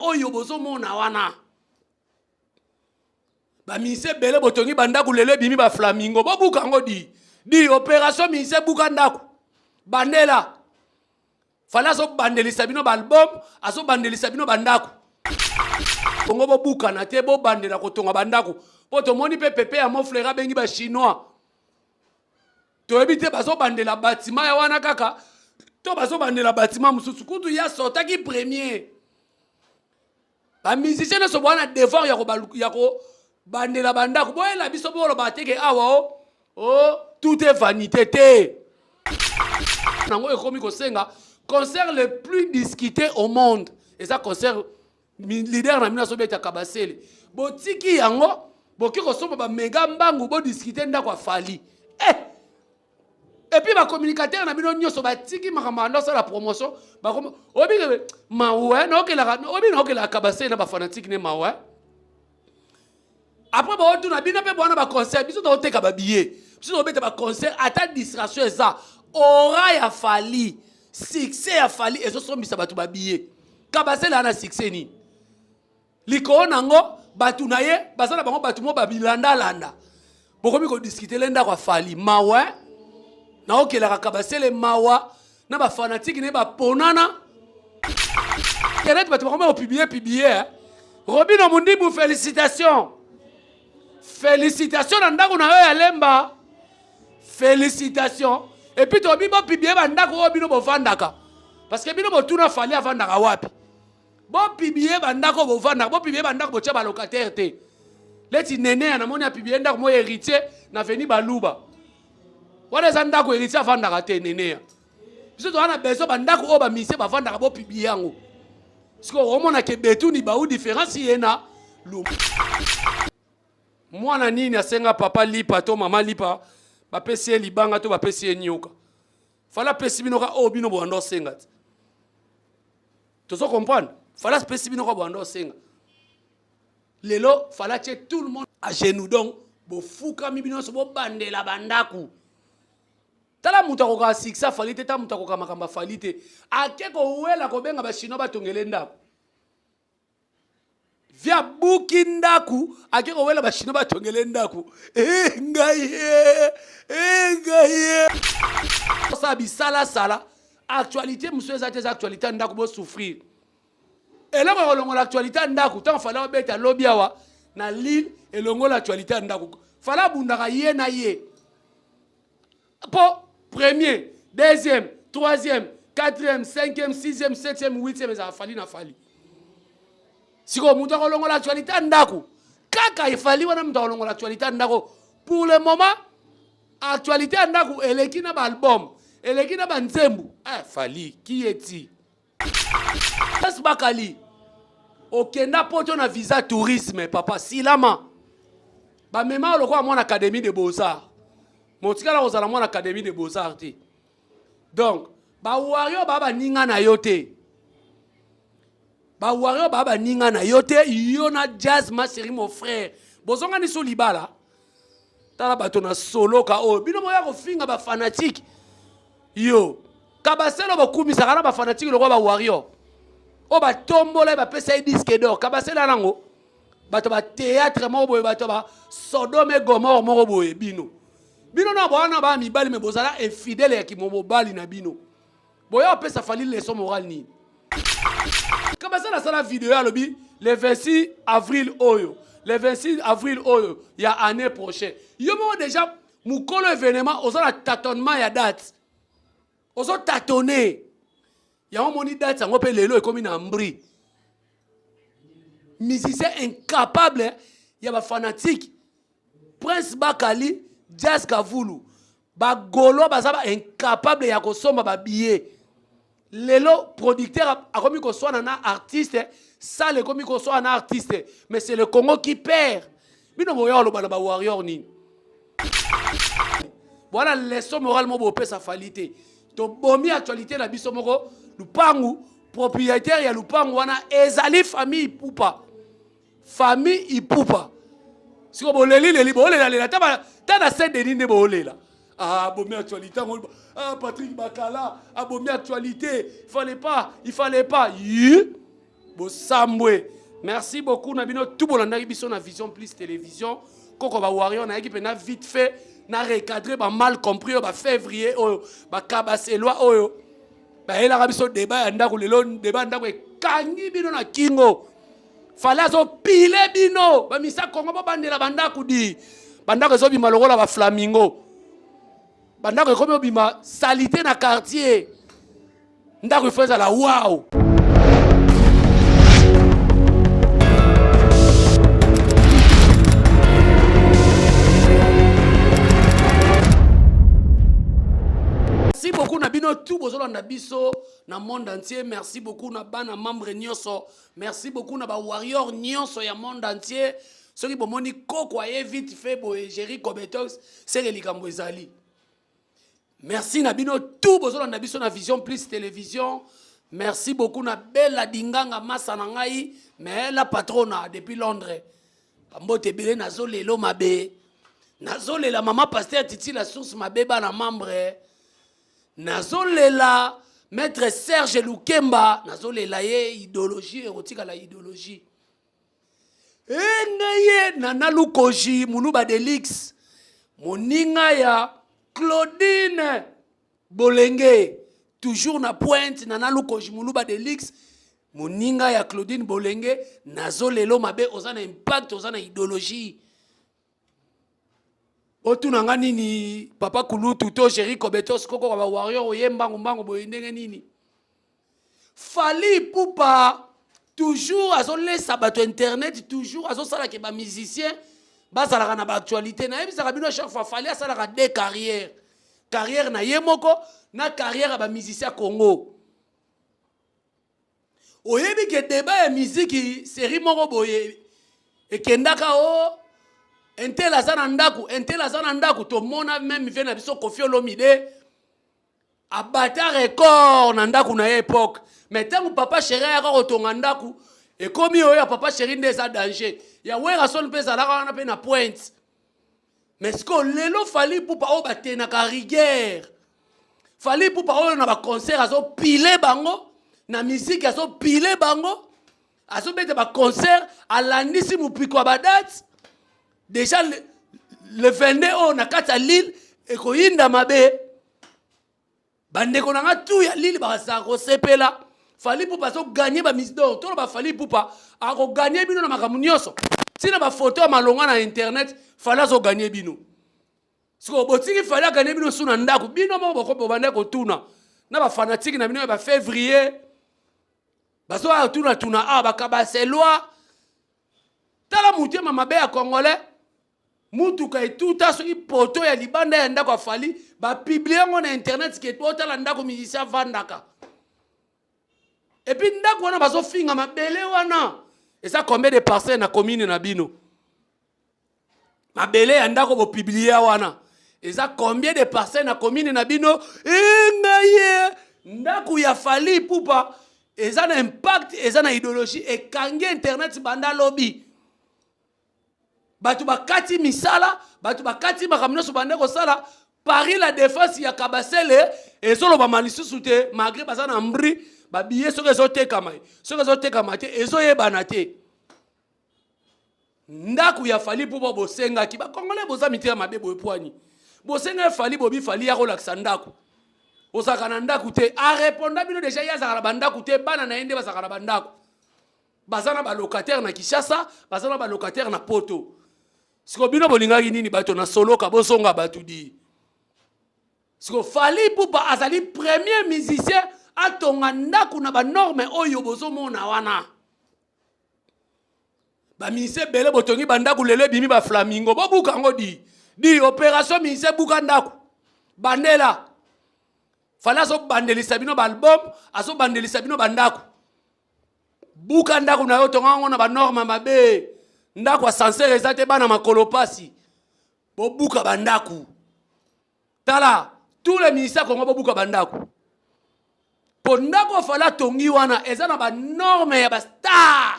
Oyo bozomona wana bamise ebele botongi bandako lelo ebimi baflamingo bobuka yango di di opération mise buka ndako bandela fale azobandelisa bino baalbum azobandelisa bino bandako bongo bobukana te bobandela kotonga bandako mpo tomoni mpe pepe ya moflere abengi bachinois toyebi te bazobandela batima ya wana kaka to bazobandela batima mosusu kutu ye asortaki premier bamusicien nyonso boa na devoir ya kobandela bandako boyela biso boloba teke awa o o oh, tout est vanité te nango ekomi kosenga concert le plus discuté au monde eza concert leader na bino azobeta kabasele botiki yango boki kosomba bamega mbangu bodiskite ndako ya fali eh! epuis bacommunicateur na bino nyonso batiki makambo ando asala promotion oyebi mawe naokelaka oyebi naokelaka kabasele na bafanatike ne mawe après baotuna bino mpe bwana baconcert biso tokoteka babillet biso tokobeta baconcert ata distraction eza ora ya fali succès ya fali ezosombisa bato babillet kabasele ana succès nini likolo na yango bato na ye baza na bango bato mo babilandalanda bokomi kodiskitele ndako ya fali mawa naokelaka kabasele mawa na bafanatike na ye baponana internet bato bakomi kopiblie piblie eh. Robino Mundibu félicitation félicitation na ndako na yo ya lemba félicitation epuis tobi bopiblie bandako oyo bino bovandaka parce que bino botuna fali avandaka wapi bopiblie bandako bovandaka bopiblie bandako botya balocataire te leti nene ya namoni apiblie ndako moko héritier na veni baluba wana eza ndako héritier avandaka te neneya biso toza na besoin bandako oyo bamisie bavandaka bopiblie yango sikoyo omona ke betuni bau différence ye na mwana nini asenga papa lipa to mama lipa bapesi ye libanga to bapesi ye nyoka fala apesi bino ka oyo bino bobanda osenga te tozo comprendre fala apesi bino ka bobanda osenga lelo fala tie tout le monde à genoux donc bofukami bino nyonso bobandela bandako tala moto akokaka succès afali te tala moto akoka makambo afali te ake kowela kobenga bachinois batongele ndako vi abuki ndako ake kowela bachinois batongele ndako e eh, ngai e eh, ngai eh. osala bisalasala actualité mosusu eza te eza actualité ya ndako bosouffrir eloko ya kolongola actualité ya ndako ntango fala obeta lobi awa na lille elongola actualité ya ndako fala abundaka ye na ye mpo premier deuxième troisième quatrième cinquième sixième septième huitième ezala fali na fali sikoyo moto akolongola actualité ya ndako kaka efali wana moto akolongola actualité ya ndako pour le moment actualité ya ndako eleki na baalbum eleki na banzembu eh, fali kiyeti Prince Bakali okenda poto na visa tourisme papa silama bamema lokola mwana académie de beaux-arts motikala kozala mwana académie de beaux-arts te donc bawario baa baninga na yo te bawario baa baninga na yo te yo na jazz ma chérie mon frère bozongani so libala tala bato na soloka oyo bino boya kofinga bafanatike yo kabaselo bokumisaka na bafanatike lokola bawario oyo batombola ye bapesa ye diske d'or kabaselo yango bato ba théâtre moko boye bato ba sodome et gomore moko boye bino bino na bwana ba mibali me bozala infidèle ya kimobali na bino boya opesa fali leçon morale nini kabasala asala video alobi le 26 avril oyo le 26 avril oyo ya année prochaine yo moko déjà mokolo événement oza na tâtonnement ya date ozo tâtonner yango omoni date yango mpe lelo ekomi na mbri musicien incapable ya bafanatike prince bakali jazz kavulu bagolo baza ba incapable ya kosomba babillet lelo producteur akomi koswana na artiste sale ekomi koswana na artiste mais c'est le congo qui perd bino boya oloba na bawarrior nini bwana leçon morale mo bopesa fali te tobomi actualité na biso moko lupangu propriétaire ya lupangu wana ezali famille ipupa famille ipupa siko bolelileli bolelalela ta na saint denis nde bolela ah, abomi actualité yango ah, patrick bakala abomi actualité il fallait pas il fallait pas yi. Bosambwe. Merci beaucoup na bino tout bolandaki biso na Vision Plus Télévision. Koko ba warrior na yaki pena vite fait na recadrer ba mal compris oyo ba février oyo ba kabaselwa oyo bayelaka biso débat ya ndako lelo débat ya ndako ekangi bino na kingo fale azopile bino bamisa kongo bobandela bandako di bandako ezobima lokola baflamingo bandako ekomi obima salite na quartier ndako ifo ezala wow Merci beaucoup na bino tout bozolanda biso na monde entier. Merci beaucoup na bana membre nyonso. Merci beaucoup na ba warrior nyonso ya monde entier. Soki bomoni koko aye vite fait boye Jerry Kobetox, seke likambo ezali. Merci na bino tout bozolanda biso na Vision Plus Télévision. Merci beaucoup na Bella Dinganga massa na ngai, mais la patrona depuis Londres. Bambote ebele nazo lelo mabe. Nazolela mama pasteur Titi la source mabe bana membre. Nazolela maître Serge Lukemba, nazolela ye idéologie ekotikala idéologie. Enge ye Nana Lukoji Muluba Delix moninga ya Claudine Bolenge toujours na pointe Nana Lukoji Muluba Delix moninga ya Claudine Bolenge nazo lelo mabe oza na impact oza na idéologie otuna nga nini papa kulutu to Jerry Kobetos koko ba warrior oye mbangu mbangu boye ndenge nini Fally Ipupa toujours azolesa bato internet toujours azosala ke ba musicien bazalaka na baactualité nayebisaka bino chaque fois Fally asalaka deux carrière carrière na ye moko na carrière ya bamusicien ya Congo oyebi ke débat ya miziki série moko boye ekendaka o oh, intel aza na ndako intel aza na ndako tomona meme vie na biso Koffi Olomide abata record na ndako na ye epoque mais ntango papa chéri ayaka kotonga ndako ekomi oyo ya papa chéri nde eza danger ya Werrason mpe ezalaka wana mpe na pointe mais sikoyo lelo Fally Ipupa oyo batenaka rigueur Fally Ipupa oyo na baconcert azopile bango na miziki azopile bango azobeta baconcert alandisi mopiko ya badate déjà le, le 22 oyo na kati ya lille ekoyinda mabe bandeko na nga tu ya lille bakazala kosepela Fally Ipupa azoganye bamisdor toloba Fally Ipupa akoganye bino na makambo nyonso ntina bafoto ya malonga na internet Fally azoganye bino sikoyo botiki Fally aganye bino su na ndako bino moko bobanda kotuna na bafanatike na bino ya bafevrier bazoya tunatuna awa bakabaselwa tala motema mabe ya congolais mutuka etuta soki poto ya libanda ya ndako ya Fally bapublier yango na internet ke otala ndako musicien avandaka et puis ndako wana bazofinga mabele wana eza combien de parcelle na commune na bino mabele ya ndako bopublier wana eza combien de parcelle na commune na bino engai ye ndako ya Fally Ipupa eza na impact eza na idéologie ekangi internet banda lobi bato bakati misala bato bakati makambo nyonso bande kosala Paris la défense ya Kabasele ezolobama lisusu te malgré baza na mbri babiye soki ezotekama soki ezotekama te ezoyebana te ndako ya Fally mpo bosengaki bakongole boza mitema mabe boye pwani bosenga Fally bobi Fally ya kolakisa ndako ozalaka na ndako te areponda bino déjà ye azalaka na bandako te bana na ye nde bazalaka na bandako baza na balocataire na Kinshasa baza na balocataire na Poto siko bino bolingaki nini bato na soloka bozonga bato di siko Fally Ipupa azali premier musicien atonga ndako na banorme oyo bozomona wana bamusicien ebele botongi bandako lelo ebimi baflamingo bobuka yango di di opération musicien buka ndako bandela Fally azobandelisa bino baalbum azobandelisa bino bandako buka ndako na yo tonga yango na banorme mabe ndako ascenseur eza te bana makolo pasi bobuka bandako tala tous les ministères kongo bobuka bandako mpo ndako Fally atongi wana eza na banorme ya bastar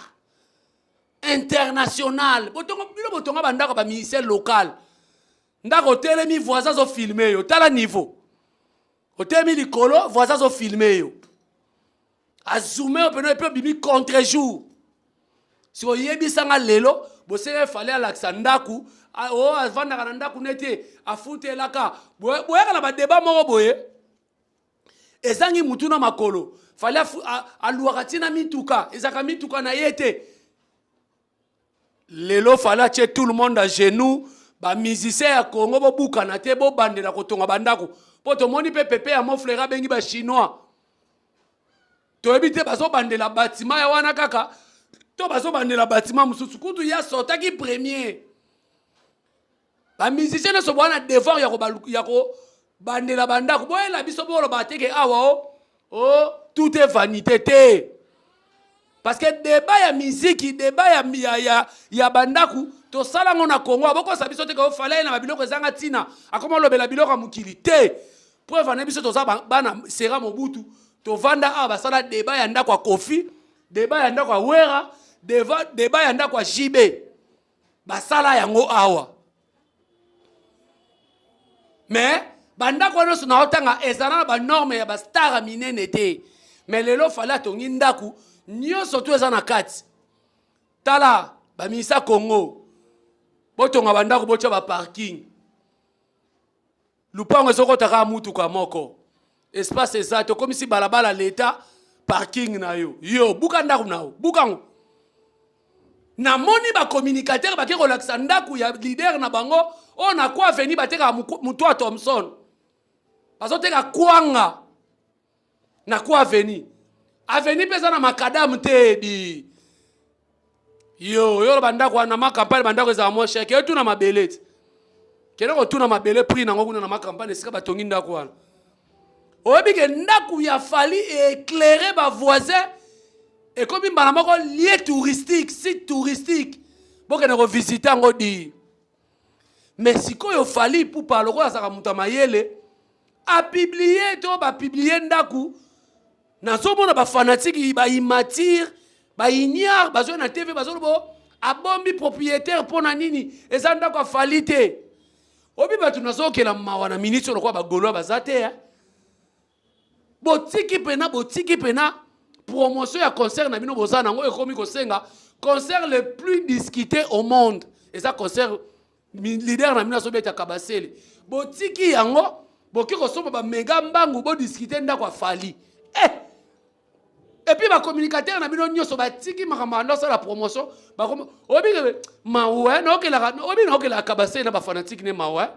international botongo bino botonga bandako ya baministère local ndako otelemi voisin azofilme yo tala niveau otelemi likolo voisin azofilme yo. Azume yo mpena epe obimi contre jour. Si oyebisa nga lelo bosenge Fally alakisa ndaku o oh, avandaka na ndaku nete afutelaka boyaka na badeba moko boye ezangi mutu na makolo. Fally aluwaka ntina mituka, ezalaka mituka na ye te. Lelo Fally atie tout le monde à genoux, ba musiciens ya Congo bobukana te, bobandela kotonga bandako mpo tomoni mpe pepe ya Moflera abengi ba Chinois, toyebi te bazobandela batima ya wana kaka to bazobandela batima mosusu. Kutu ya sortaki premier, ba musicien nyonso bwana devoir ya kobandela bandako. Boyela biso boloba teke awa o o tout est vanité te, parce que débat ya miziki, débat ya bandako tosala yango na Congo. Abokosa biso te ke ofala ye na babiloko ezanga ntina, akoma olobela biloko ya mokili te. Preuve ane, biso toza bana sera Mobutu, tovanda awa, basala débat ya ndako ya Kofi, débat ya ndako ya Wera, débat ya ndako ya JB, basala yango awa. Mais bandako wana nyonso naotanga ezala na banorme ya bastar ya minene te. Mais lelo Fally atongi ndako nyonso to eza na kati. Tala bamisa Congo, botonga bandako, botya baparking. Lupango ezokɔta kaka mutuka moko, espace eza te. Okomisi balabala leta parking na yo. Yo buka ndako na yo, buka ngo. Namoni bacommunicateur bake kolakisa ndako ya leader na bango oyo na kwa aveni batekaka motu ya Thomson, bazoteka kwanga na kwa aveni. Aveni mpe eza na makadamu te. Di yo yo bandako wana na macampagne, bandako ezala mwa cher. Kende tuna mabele ti, kende kotuna mabele prix nango kuna na macampagne esika batongi ndako wana. Oyebi ke ndako ya Fally éclairé bavoisin, ekomi mbala moko lieu touristique, site touristique, bokende kovisite yango di. Mais sikoyo Fally Ipupa, lokola azalaka moto ya mayele, apublier to bapublier ndako. Nazomona bafanatike, baimmatures, baignare, bazoya na TV, bazoloba abombi propriétaire mpo na nini, eza ndako ya Fally te. Obi bato nazokela mawa na miniti oyo lokola bagaulois baza te. Botiki mpena, botiki mpena promotion ya concert na bino boza nango, ekomi kosenga concert le plus discuté au monde, eza concert leader na bino azobeta Kabasele. Botiki yango, boki kosomba bamega mbangu, bodiscuter ndako ya Fally. Eh! Et puis bacommunicateur na bino nyonso batiki makambo ando asala promotion. Oyebi mawa naokelaka, oyebi naokelaka Kabasele na bafanatike ne mawa.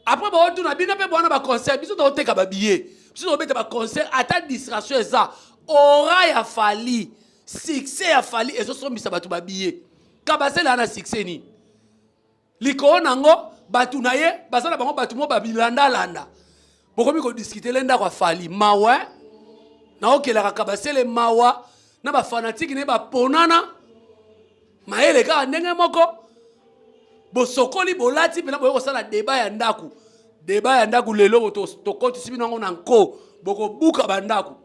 Après baotuna bino mpe bwana baconcert, biso toteka babillet, biso tobeta baconcert, ata distraction eza aura ya Fally, succès ya Fally ezosombisa bato babillet. Kabasele ana succès nini likolo nango? Bato na ye baza na bango bato mo babilandalanda, bokomi kodiscuter le ndako ya Fally. Mawa, naokelaka Kabasele mawa na bafanatike ne baponana mayele kaka ndenge moko. Bosokoli, bolati mpena, boye kosala débat ya ndako. Débat ya ndako lelo tokotisi bino yango na nko, bokobuka bandako.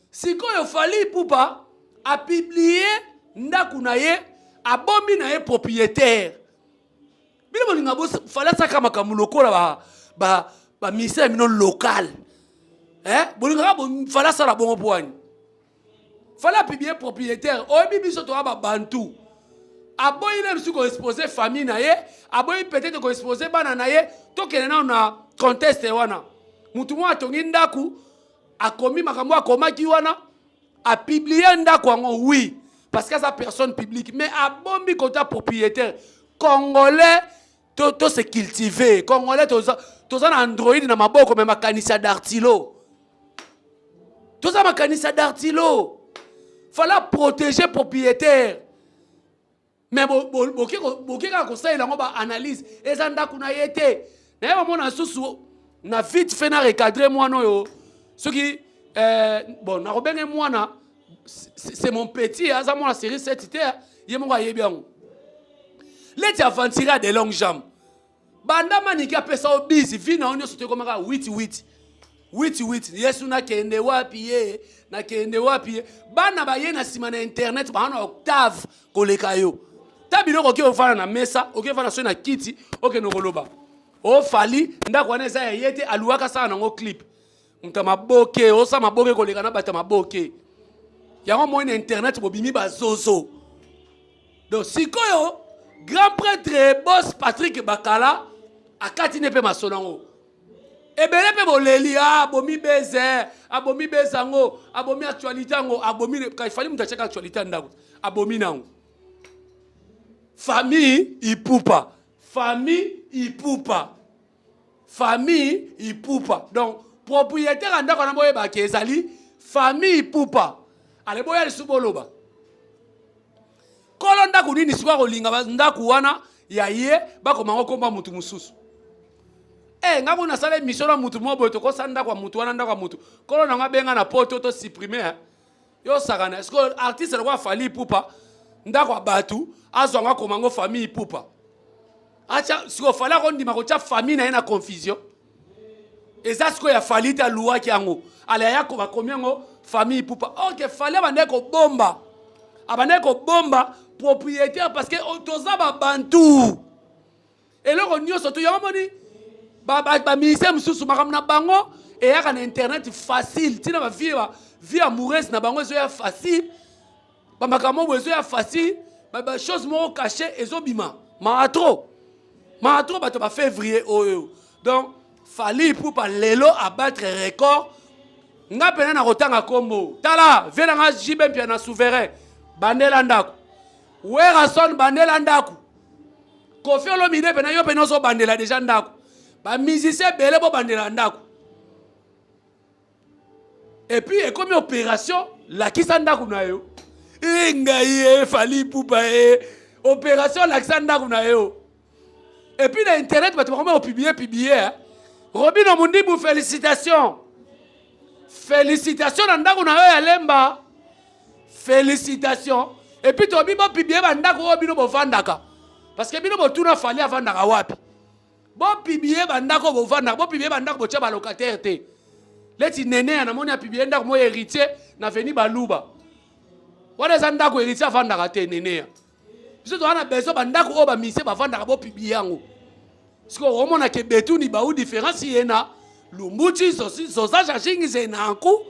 Sikoyo Fally Ipupa apublier ndako na ye, abombi na ye propriétaire. Bino bolinga Fally asaka makambo lokola baministère ya bino local, eh? Bolingaka Fally asala bongo mpo wani? Fally apublier propriétaire, oyebi biso toya babantu. Aboyi na biso koexposer famille na ye, aboyi peut-être koexposer bana na ye. Tokende nano na contexte wana. Mutu moko atongi ndako, akomi makambo akomaki wana, apublier ndako yango, oui, parce que aza personne publique, mais abombi kota propriétaire. Congolais to, to se cultiver. Congolais toza, toza na android na maboko, mais makanisi ya dartilo, toza makanisi ya dartilo. Fallait protéger propriétaire, mais boke kaka kosalela yango baanalyse, eza ndako na ye te. Naye bamona susu na vite fait na recadre mwana oyo soki bon, nakobenge mwana, c'est mon petit, aza mwana série 7 te, ye moko ayebi yango. Leti aventurier de longue jambe, banda maniki apesa yo bisi, vi na yo nyonso toekomaka 8 8 8 8. Yesu, nakende wapi ye, nakende wapi ye? Bana baye na nsima na internet baa na octave koleka yo. Ta biloko oki ofanda na mesa, oki ofanda soki na kiti, okende koloba ofali ndako wana eza ya ye te, aluwaka asala nango clip. Moto ya maboke, osa maboke koleka na bato ya maboke. Yango moi na internet bobimi bazozo. Donc sikoyo grand prêtre boss Patrick Bakala akati ne mpe masolo yango. Ebele mpe boleli ah, abomi beze, abomi beze yango, abomi actualité yango, abomi Fally moto atiaka actualité ya ndako, abomi nango. Famille Ipupa, famille Ipupa, famille Ipupa. Donc propriétaire ya ndako wana boyebaki ezali famille Ipupa. Ale boya lisusu boloba kolo ndako nini sikoyo akolinga ndako wana ya ye bakoma yango komba mutu mosusu. Eh, nga kuna nasala émission na mutu moko boye, tokosa ndako ya mutu wana, ndako ya mutu kolo nango abenga na poto to supprimer, hein. Yo sakana. Est-ce que artiste lokola Fally Ipupa ndako ya bato azwa yango akoma yango famille Ipupa? Acha sikoyo Fally akondima kotya famille na ye na confusion. Eza sikoyo ya Fally te, aluwaki yango ale aya bakomi yango famille Ipupa. Ok, Fally abandaki kobomba, abandaki kobomba propriétaire parce que toza babantu eloko nyonso to yango moni baministère mosusu makambo na bango eyaka na internet facile, ntina bavie vie amoureuse na bango ezoya facile, bamakambo boye ezoya facile, bachose moko caché ezobima maa trop, maa trop. Bato bafévrier oyo, donc Fally Ipupa lelo abattre record. Nga pena na kotanga kombo, tala vie nanga JB Mpia na souverain bandela ndako, Werrason bandela ndako, Koffi Olomide pena yo pena ozobandela deja ndako, bamusicien ebele bobandela ndako. Et puis ekomi opération lakisa ndako na yo. E ngai e Fally Ipupa e opération lakisa ndako na yo. Et puis na internet bato bakomi kopublier publier. Robino Mundibu, félicitation, félicitation na ndako na yo ya Lemba, félicitation. Et puis tobi bopublier bandako oyo bino bovandaka, parce que bino botuna Fally avandaka wapi. Bopublier bandako bovandaka, bopublier bandako botya balocataire te. Leti nene ya namoni apublier ndako moko héritier na veni baluba wana, eza ndako héritier avandaka te. Nene ya biso toza na besoin bandako oyo bamusicien bavandaka, bopublier yango. Sikoyo omonake betuni bau différence ye na lumbuchi zoza jashingi nanku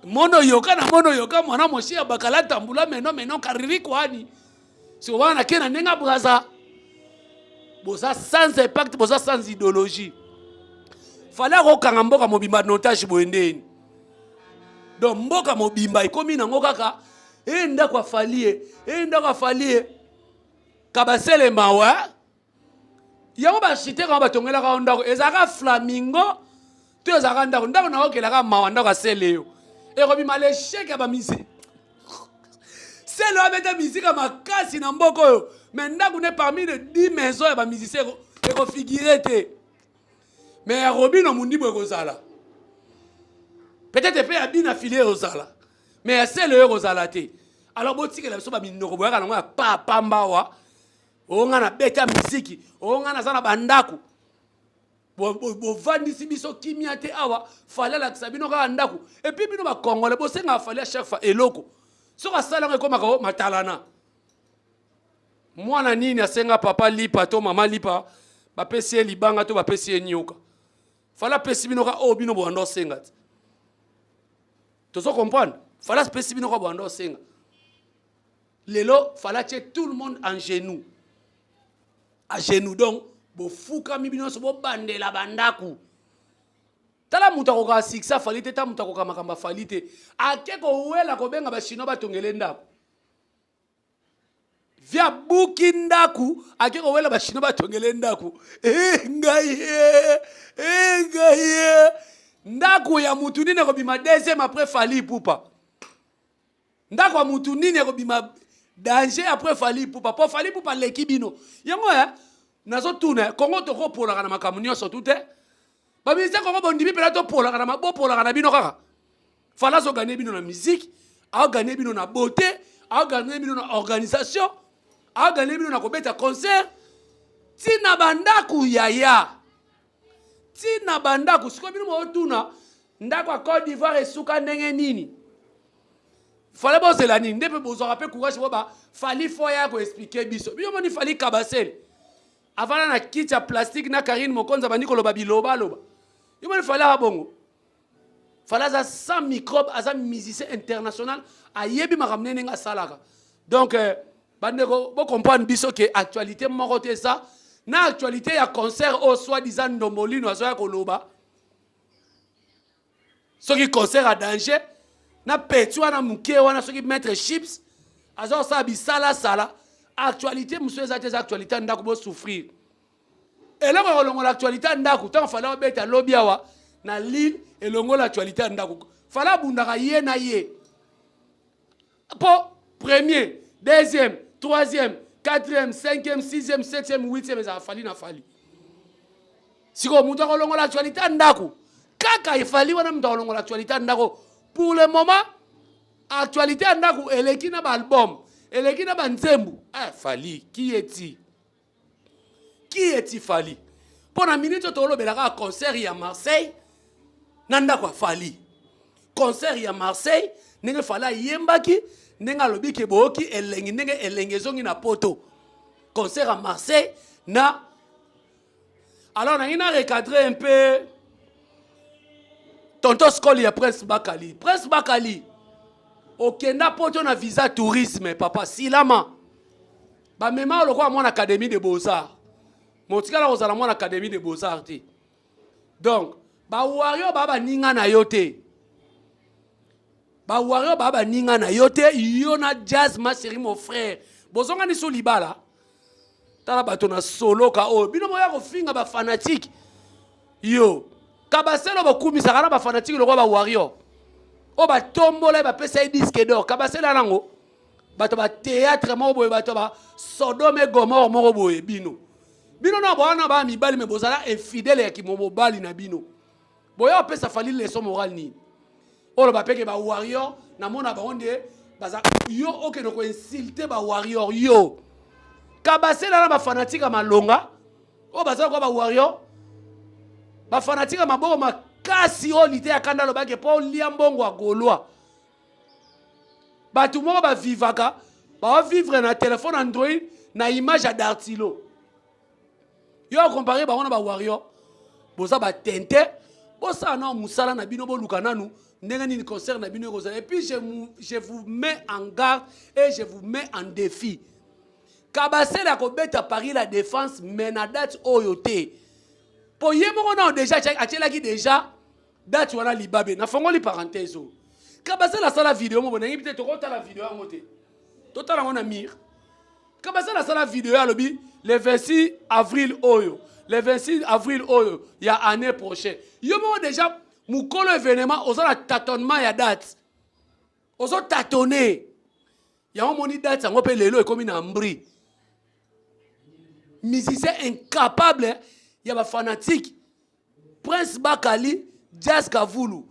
mono yoka na mono yoka mwana moshi ya bakala tambula meno meno kariri kwani. Sikoyo wana nake na ndenge Braza boza sans impact, boza sans idéologie. Fally akokanga mboka mobimba notage boye ndeni. Donc mboka mobimba ekomi nango kaka e ndako ya Fally ye, e ndako ya Fally ye kabasele mawa yango baarchitecte yango batongelaka yo ndako ezalaka flamingo to ezalaka ndako, ndako naokelaka mawa, ndako asele yo ekobima l'échec ya bamusicien. Sele abeta misika makasi na mboka oyo, mais ndako ne parmi les 10 maisons ya bamusicien ekofigure te. Mais ya Robino Mundibu ekozala peut-être, mpe ya bina file ekozala, mais ya sele oyo ekozala te. Alors botikela biso baminoko boyaka nango ya pa pamba awa. Oyo nga nabeta misiki, oyo nga naza na bandako, bovandisi biso kimia te awa. Fally alakisa bino kaka ndako. Et puis bino bacongolais bosengaka Fally à chaque fois eloko, soki asala yango ekomaka o matalana. Mwana nini asenga papa lipa to mama lipa, bapesi ye libanga to bapesi ye nyoka? Fally apesi bino ka oyo bino bowanda osenga te. Tozo comprendre, Fally apesi bino ka bowanda osenga. Lelo Fally atie tout le monde en genou, à genoux. Donc bofukami bino nyonso, bobandela bandako. Tala, moto akokaka succès afali te, ta moto akoka makambo afali te, ake kowela kobenga bachinois batongele ndako. Via buki ndako, ake kowela bachinois batongele ndako. E ngai e, e ngai e, ndako ya mutu nini ekobima deuxième après Fally Ipupa? Ndako ya mutu nini ekobima danger après Fally Ipupa? Mpo Fally Ipupa aleki bino yango. E nazotuna, Kongo tokopolaka na makambo nyonso tu te. Bamusicien Kongo bondimi mpena topolaka na bopolaka na bino kaka. Fally azogagner bino na musique, aogagner bino na beauté, aogagner bino na organisation, aogagner bino na kobeta concert, ntina bandako yaya, ntina bandako. Sikoyo bino bootuna ndako ya Côte d'Ivoire esuka ndenge nini? Fally bozela nini nde mpe bozwaka mpe courage po ba Fally fo ya koexpliquer biso. Bino moni Fally kabasele avanda na kiti ya plastique na Karine Mokonzi, abandi koloba bilobaloba. Yo moni Fally aka bongo. Fally aza sans microbe, aza musicien international, ayebi makambo nde ndenge asalaka. Donc bandeko, bocomprendre biso ke actualité moko te eza na actualité ya concert oyo soi-disant Ndombolino azoya koloba soki concert ya danger na petit wana moke wana, soki Maître Chips aza kosala bisalasala. Actualité mosusu eza te, eza actualité ya ndako. Bosouffrir eloko ya kolongola actualité ya ndako. Ntango Fally obeta lobi awa na Lille, elongola actualité ya ndako. Fally abundaka ye na ye mpo premier, deuxième, troisième, quatrième, cinquième, sixième, septième, huitième ezala Fally na Fally. Sikoyo moto akolongola actualité ya ndako kaka eFally wana. Moto akolongola actualité ya ndako, pour le moment actualité ya ndako eleki na baalbum, eleki na banzembu. Eh, Fally qui eti qui eti Fally mpo na minute oyo tolobelaka concert ya Marseille na ndako ya Fally. Concert ya Marseille, ndenge Fally ayembaki, ndenge alobi ke boyoki elengi, ndenge elengi ezongi na Poto. Concert ya Marseille na alors nangi na recadrer un peu tonton Skol ya Prince Bakali. Prince Bakali, okenda Poto na visa tourisme. Papa silama bamema lokola mwana Académie de Beaux-Arts, motikala kozala mwana Académie de Beaux-Arts te. Donc bawarrior baa baninga na yo te, bawarrior baa baninga na yo te. Yo na Jazz, ma chérie, mon frère, bozongani so libala. Tala bato na soloka oyo bino boya kofinga bafanatiques. Yo Kabaselo, bokumisaka na bafanatiques lokola bawarrior oyo batombola ye, bapesa ye disque d'or. Kabaselo yango bato bathéâtre moko boye, bato ba Sodome Gomore moko boye. Bino na bwana baa mibali, me bozala infidèle ya kimo mobali na bino. Boya opesa Fally leçon morale nini? Oyo bapeke bawarrior, namona bango nde baza. Yo okende koinsulter bawarrior, yo Kabasela na bafanatiques ya malonga oyo baza lokola bawarrior, bafanatiques ya maboko makasi oyo lite ya kanda alobaki mpo olia mbongo ya Gaulois. Bato moko bavivaka, baovivre na telefone Android na image ya Dartilo. Yo akompare bango na bawarrior. Boza batente, bosala nao mosala na bino, boluka nanu ndenge nini concert na bino ekozala. Et puis je vous mets en garde et je vous mets en défi: Kabasele akobeta Paris La Défense, mais na date oyo te, mpo ye moko nao déjà atielaki déjà date wana libabe. Nafongoli parenthèse oyo. Kabasele asala video moko, nayebi te, tokotala video yango te, totala yango na mire. Kabasele asala video, alobi le 26 avril oyo, le 26 avril oyo ya année prochaine. Yo moko déjà mokolo événement oza na tâtonnement ya date, ozotâtonner yango. Moni date yango mpe lelo ekomi na mbri. Musicien incapable ya bafanatiques, Prince Bakali, Jazz Kavulu,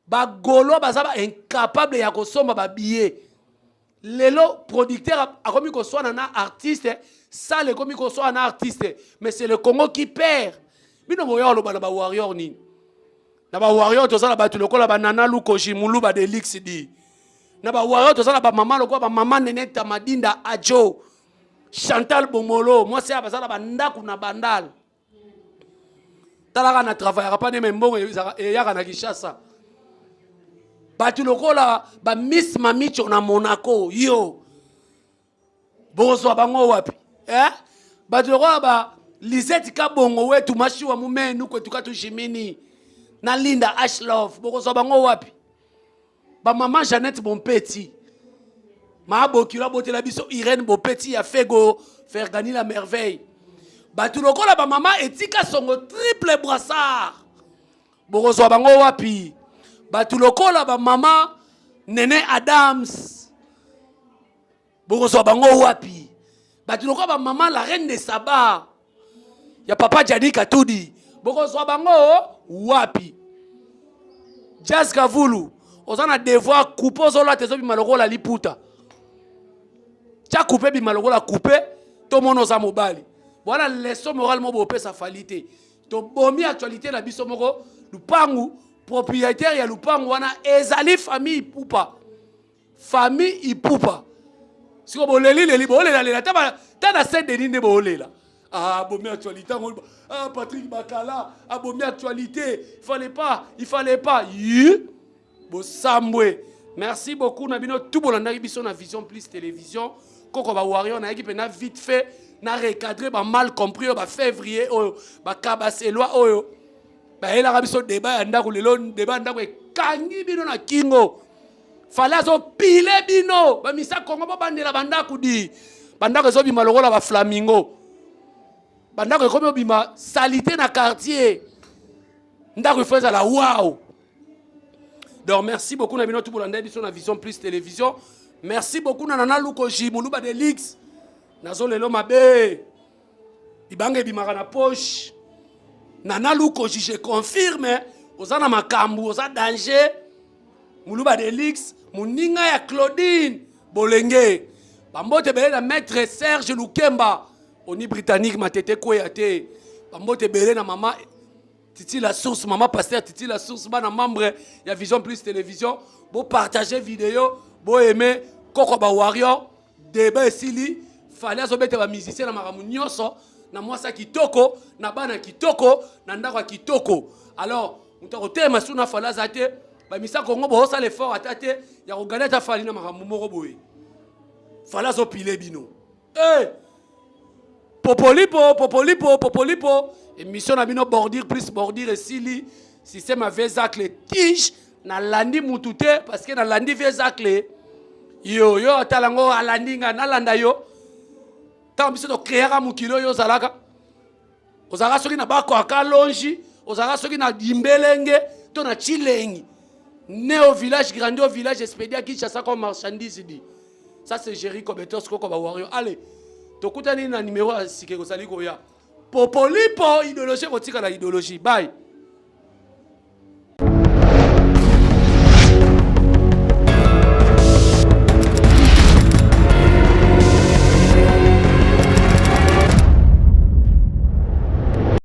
bagaulois baza ba incapable ya kosomba babillet. Lelo producteur akomi koswana na artiste, sale ekomi koswana na artiste, mais c'est le Congo qui perd. Bino boya oloba na bawarrior nini? Na bawarrior toza na bato lokola banana Lukoji Muluba Delix di. Na bawarrior toza na bamama lokola bamama Nene Tamadinda, Ajo Chantal Bomolo, mwasi ya baza na bandako na Bandal. Talaka na travaillaka mpa ndeme mbongo eyaka na Kinshasa. Bato lokola bamiss Mamicho na Monaco, yo bokozwa bango wapi, eh? Bato lokola ba Lisette Kabongo wetu mashiwa mumenu kwetu katushimini na Linda Ashlove, bokozwa bango wapi? Bamama Jeannette Bompeti maabokilo abotela biso Irene Bopeti ya Fego Fergani la merveille. Bato lokola bamama Etika Songo triple brassard, bokozwa bango wapi? Bato lokola bamama Nene Adams, bokozwa bango wapi? Bato lokola bamama la reine de Saba ya papa Jadi Katudi, bokozwa bango wapi? Jazz Kavulu, oza na devoir. Coupe ozolata ezobima lokola liputa. Tia coupe, ebima lokola coupe, tomona oza mobali. Wana leçon morale mo bopesa Fally te. Tobomi actualité na biso moko. Lupangu, propriétaire ya lupangu wana ezali famille Ipupa, famille Ipupa. Siko bolelileli, bolelalela ta na Saint Denis nde boolela. Ah, abomi actualité yango. Ah, Patrick Bakala abomi actualité. Il fallait pas, il fallait pas. Yi. Bosambwe. Merci beaucoup na bino tout bolandaki biso na Vision Plus Télévision. Koko ba warrior nayaki pena vite fait na recadrer ba mal compris oyo ba février oyo ba kabaselwa oyo bayelaka biso débat ya ndako lelo débat ya ndako ekangi bino na kingo. Fale azopile bino bamisa Kongo bobandela bandako di bandako ezobima lokola ba flamingo bandako ekomi obima salite na quartier ndako ifo ezala wow. Donc merci beaucoup na bino tout bolanda biso na Vision Plus Télévision. Merci beaucoup na Nana Lukoji Muluba de Lix. Nazo lelo mabe. Libanga ebimaka na poche. Nana Lukoji je confirme oza na makambu, oza danger. Muluba de Lix, muninga ya Claudine Bolenge. Bambote ebele na maître Serge Lukemba, oni britannique matete kweya te. Bambote ebele na mama Titi la source, maman pasteur Titi la source, bana membre ya Vision Plus Télévision, bo partager vidéo, bo aimer koko ba warrior, débat esili, fallait azobeta ba musiciens na makambo nyonso, na mwasa kitoko, na bana kitoko, na ndako ya kitoko. Alors, moto akotelema su na fallait aza te, ba misa Congo bo osala effort ata te ya kogana ata fallait na makambo moko boye. Fallait azopile bino. Eh! Popolipo, popolipo, popolipo. Émission na bino bordure plus bordure esili. Système ya Vezacle tige nalandi mutu te parce que nalandi Vezacle. Yo yo atala ngo alandi nga nalanda yo. Tango biso to créaka mokili oyo ozalaka. Ozalaka soki na bakwaka longi, ozalaka soki na dimbelenge to na chilengi. Né au village, grandi au village, expédié à Kinshasa comme marchandise dit. Ça c'est Jericho Betos koko ba warrior. Allez, tokutani na numéro ya sika ekozali koya. Popolipo idéologie kotikala idéologie. Bye.